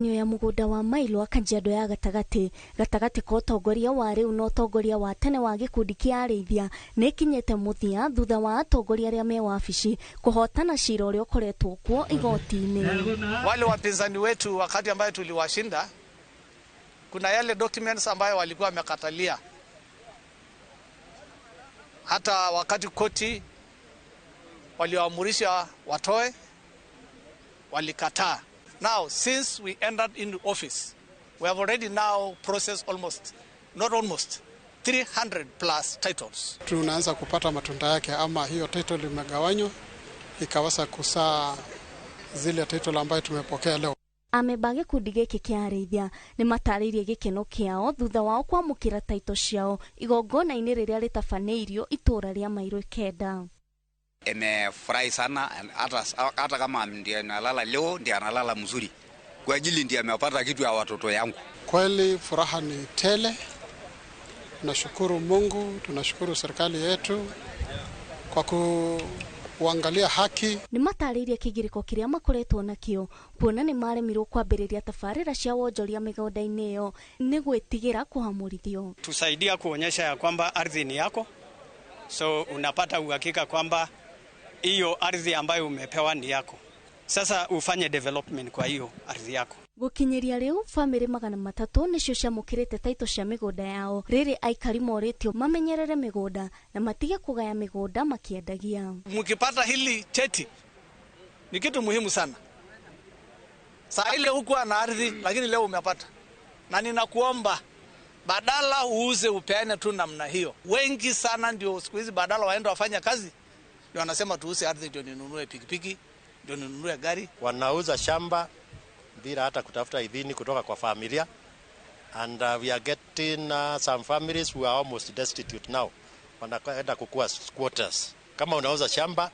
Ya mũgũnda wa Mailwa, Kajiado ya gatagatĩ, gatagatĩ ka ũtongoria wa rĩu na ũtongoria wa tene wa gĩkundi kĩa arĩithia nĩ ĩkinyĩte mũthia thutha wa atongoria arĩa me wabici kũhotana cira ũrĩa ũkoretwo kuo igoti-inĩ. Wale wapinzani wetu wakati ambayo tuliwashinda, kuna yale documents ambayo walikuwa wamekatalia, hata wakati koti walioamurisha watoe walikataa. Now, since we entered into office, we have already now processed almost, not almost, 300 plus titles. Tunaanza kupata matunda yake, ama hiyo title imegawanywa ikaweza kusaa zile title ambayo tumepokea leo. Amemba a gĩkundi gĩkĩ kĩa arĩithia nĩ matarĩirie gĩkeno kĩao thutha wao kwamũkĩra taito ciao igongona-inĩ rĩrĩa rĩtabanĩirio itũũra rĩa Mairũ 9. Imefurahi sana, hata kama ndiye nalala leo, ndiye analala mzuri kwa ajili ndiye amepata kitu ya watoto yangu. Kweli furaha ni tele. Tunashukuru Mungu, tunashukuru serikali yetu kwa kuangalia haki. Nĩ matarĩirie kĩgirĩko kĩrĩa makoretwo nakĩo kuona nĩ maremirwo kwambĩrĩria tabarĩra cia wonjoria mĩgũnda-inĩ ĩyo nĩ gwĩtigĩra kũhamũrithio. Tusaidia kuonyesha ya kwamba ardhi ni yako, so unapata uhakika kwamba hiyo ardhi ambayo umepewa ni yako. Sasa ufanye development kwa hiyo ardhi yako. Gũkinyĩria rĩu bamĩrĩ 300 nĩcio ciamũkĩrĩte taito cia mĩgũnda yao, rĩrĩ aikari morĩtio mamenyerere mĩgũnda na matige kũgaya mĩgũnda makĩendagia. Mkipata hili cheti ni kitu muhimu sana. Saa ile hukuwa na ardhi, lakini leo umepata, na ninakuomba badala uuze upeane tu namna hiyo. Wengi sana ndio siku hizi badala waende wafanya kazi, ndio wanasema tuuze ardhi ndio ninunue pikipiki, ndio ninunue gari. Wanauza shamba bila hata kutafuta idhini kutoka kwa familia, and we are getting some families who are almost destitute now, wanaenda kukua squatters. Kama unauza shamba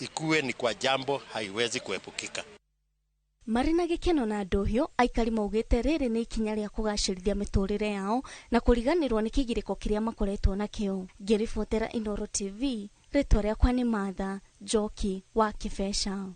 ikuwe ni kwa jambo haiwezi kuepukika. Marĩ na gĩkeno na ndũhio, aikari maugĩte rĩrĩ nĩ ikinya rĩa kũgacĩrithia mĩtũrĩre yao na kũriganĩrwo nĩ kĩgirĩko kĩrĩa makoretwo nakĩo. Ngĩribotera Inooro TV, rĩtwa rĩakwa nĩ Martha Njoki wa Kĩbeca.